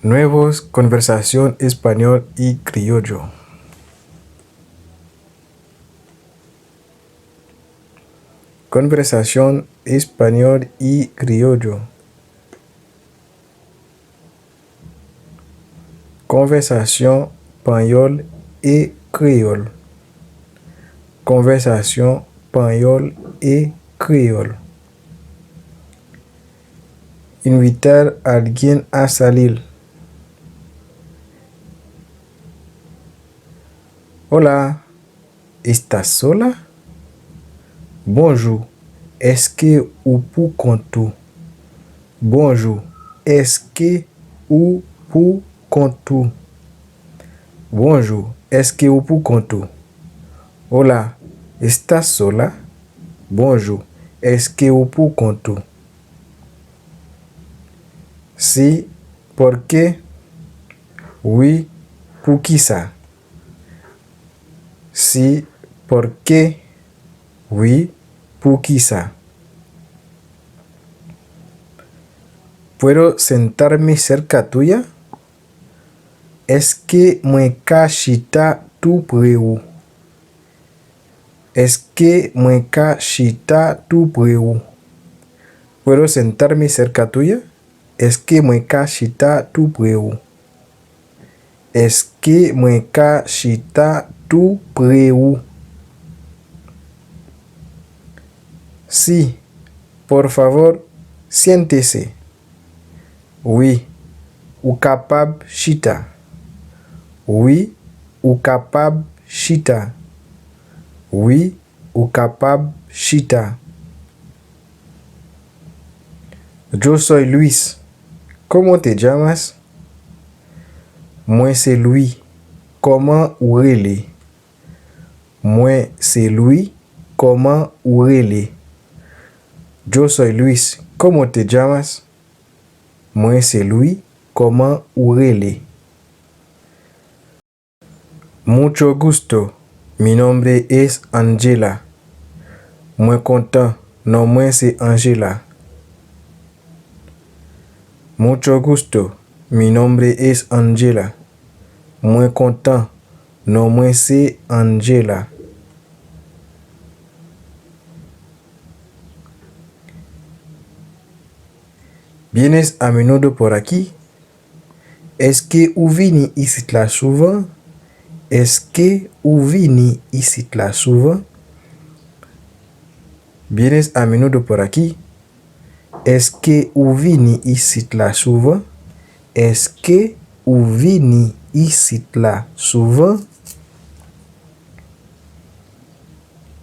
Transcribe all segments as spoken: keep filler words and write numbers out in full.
Nuevos, conversación español y criollo. Conversación español y criollo. Konvèsasyon panyòl e kreyòl. Konvèsasyon panyòl e kreyòl. Invitar a alguien a salir. Hola, ¿estás sola? Bonjou, èske ou pou kont ou? Bonjou, èske ou pou kont ou? Bonjou, èske ou pou kont ou? Hola, ¿estás sola? Bonjou, èske ou pou kont ou? Sí, ¿por qué? Wi, poukisa? Sí, ¿por qué? Wi, poukisa? ¿Puedo sentarme cerca tuya? Èske mwen ka chita tou pre ou? Èske mwen ka chita tou pre ou? ¿Puedo sentarme cerca tuya? Èske mwen ka chita tou pre ou? Èske mwen ka chita tou pre ou? Sí, por favor, siéntese. Wi, ou kapab chita. Wi, ou kapab chita. Wi, ou kapab chita. Yo soy Luis. ¿Cómo te llamas? Mwen se Lwi. Kòman ou rele? Mwen se Lwi. Kòman ou rele? Yo soy Luis. ¿Cómo te llamas? Mwen se Lwi. Kòman ou rele? Mucho gusto. Mi nombre es Angela. Mwen kontan. Non mwen se Angela. Mucho gusto. Mi nombre es Angela. Mwen kontan. Non mwen se Angela. ¿Vienes a menudo por aquí? Èske ou vini isit la souvan? Èske ou vini isit la souvan? ¿Vienes a menudo por aquí? Èske ou vini isit la souvan? Èske ou vini isit la souvan?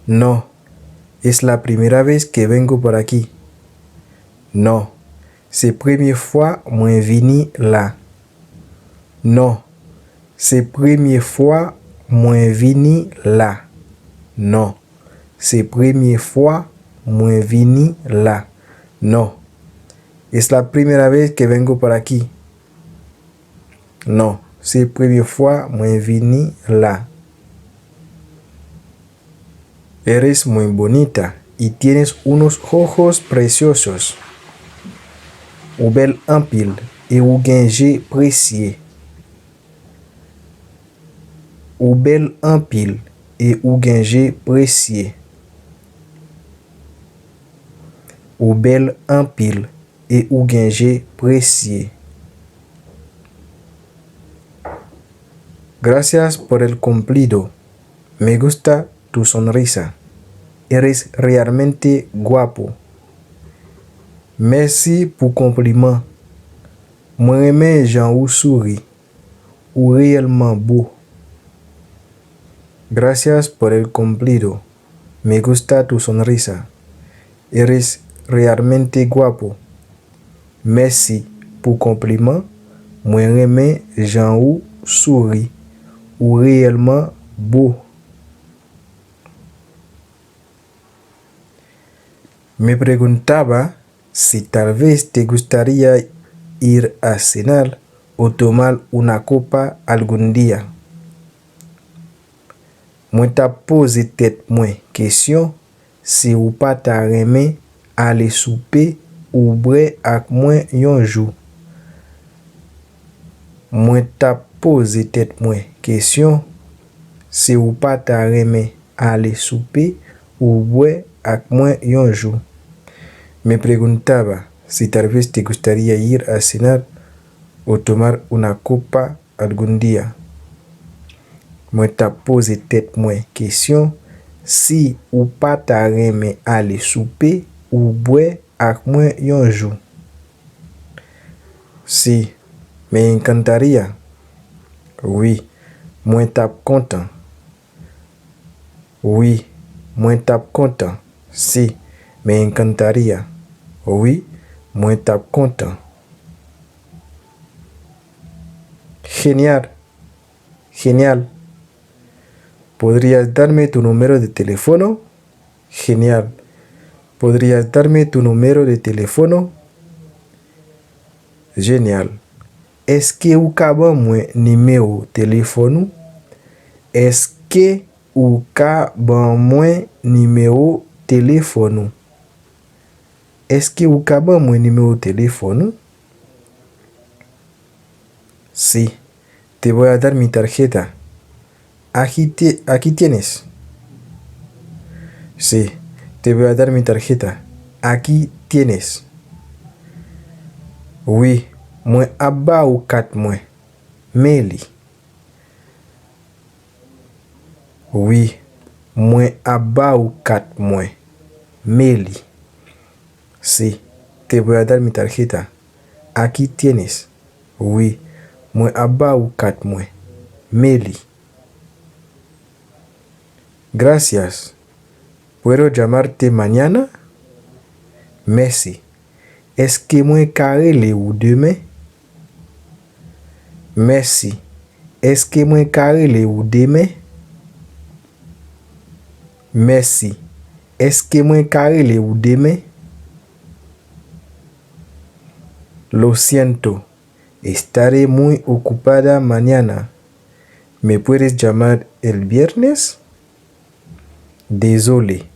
No, es la primera vez que vengo por aquí. Non, se premye fwa mwen vini la. Non, se premye fwa mwen vini la. Non, se premye fwa mwen vini la. No, es la primera vez que vengo por aquí. Non, se premye fwa mwen vini la. Eres muy bonita y tienes unos ojos preciosos. Ou bèl anpil e ou gen je presye. Ou bèl anpil e ou gen je presye. Ou bèl anpil e ou gen je presye. Gracias por el cumplido. Me gusta tu sonrisa. Eres realmente guapo. Mèsi pou konpliman. Mwen renmen jan ou souri. Ou reyèlman bo. Gracias por el cumplido. Me gusta tu sonrisa. Eres realmente guapo. Mèsi pou konpliman. Mwen renmen jan ou souri. Ou reyèlman bo. Me preguntaba si tal vez te gustaría ir a cenar o tomar una copa algún día. Mwen t ap poze tèt mwen kesyon si ou pa ta renmen ale soupe ou bwè ak mwen yon jou. Mwen t ap poze tèt mwen kesyon si ou pa ta renmen ale soupe ou bwè ak mwen yon jou. Me preguntaba si tal vez te gustaría ir a cenar o tomar una copa algún día. Mwen t ap poze tèt mwen kesyon si ou pa ta renmen ale soupe ou bwè ak mwen yon jou. Si, me encantaría. Wi, mwen t ap kontan. Wi, mwen t ap kontan. Si, me encantaría. Wi, mwen t ap kontan. Genial. Genial. ¿Podrías darme tu número de teléfono? Genial. ¿Podrías darme tu número de teléfono? Genial. Èske ou ka ban mwen nimewo telefòn ou? Èske ou ka ban mwen nimewo telefòn ou? Èske ou ka ban mwen nimewo telefòn ou? Si, te voy a dar mi tarjeta. Aquí tie-, aquí tienes. Si, te voy a dar mi tarjeta. Aquí tienes. Wi, mwen ap ba ou kat mwen. Men li. Wi, mwen ap ba ou kat mwen. Men li. Si, te voy a dar mi tarjeta. Aquí tienes. Wi, mwen ap ba ou kat mwen. Men li. Gracias. ¿Puedo llamarte mañana? Mèsi. Èske mwen ka rele ou demen? Mèsi. Èske mwen ka rele ou demen? Mèsi. Èske mwen ka rele ou demen? Lo siento. Estaré muy ocupada mañana. ¿Me puedes llamar el viernes? Dezole,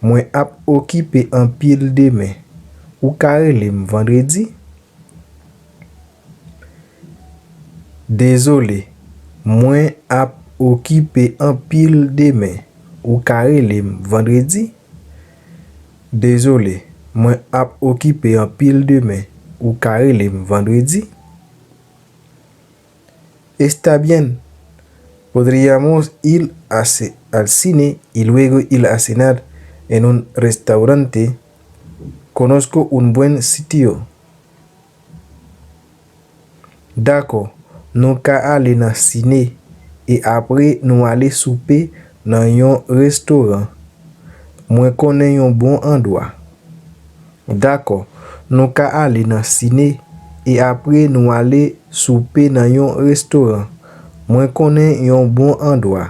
mwen ap okipe anpil demen. Ou ka rele m vandredi? Dezole, mwen ap okipe anpil demen. Ou ka rele m vandredi? Dezole, mwen ap okipe anpil demen. Ou ka rele m vandredi? Está bien. Podríamos ir a ce-, al cine y luego ir a cenar en un restaurante. Conozco un buen sitio. Dakò, nou ka ale nan sine e apre nou ale soupe nan yon restoran. Mwen konnen yon bon andwa. Dakò, nou ka ale nan sine e apre nou ale soupe nan yon restoran. Mwen konnen yon bon andwa.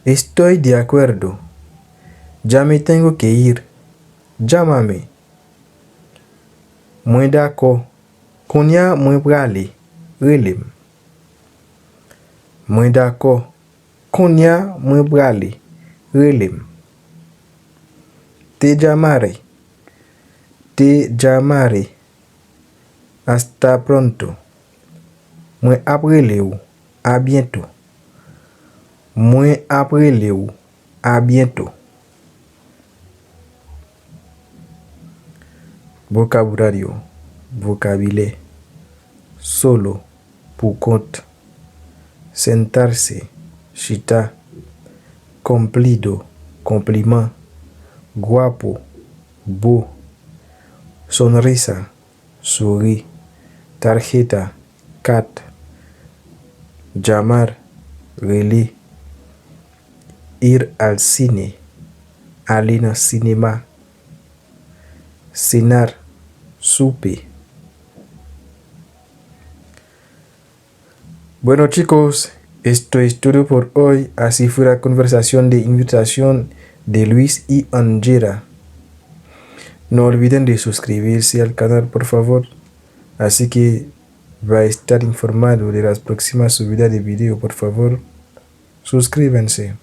Estoy de acuerdo. Ya me tengo que ir. Llámame. Mwen dakò. Kounye a mwen prale. Rele m. Mwen dakò. Kounye a mwen prale. Rele m. Te llamaré. Te llamaré. Hasta pronto. Mwen ap rele w. A byento. Mwen ap rele w. A byento. Vocabulario, vokabilè. Solo, pou kont. Sentarse, chita. Cumplido, konpliman. Guapo, bo. Sonrisa, souri. Tarjeta, kat. Llamar, rele. Ir al cine, ale nan sinema. Cenar, soupe. Bueno, chicos, esto es todo por hoy. Así fue la conversación de invitación de Luis y Angela. No olviden de suscribirse al canal, por favor. Así que va a estar informado de las próximas subidas de video, por favor. Suscríbanse.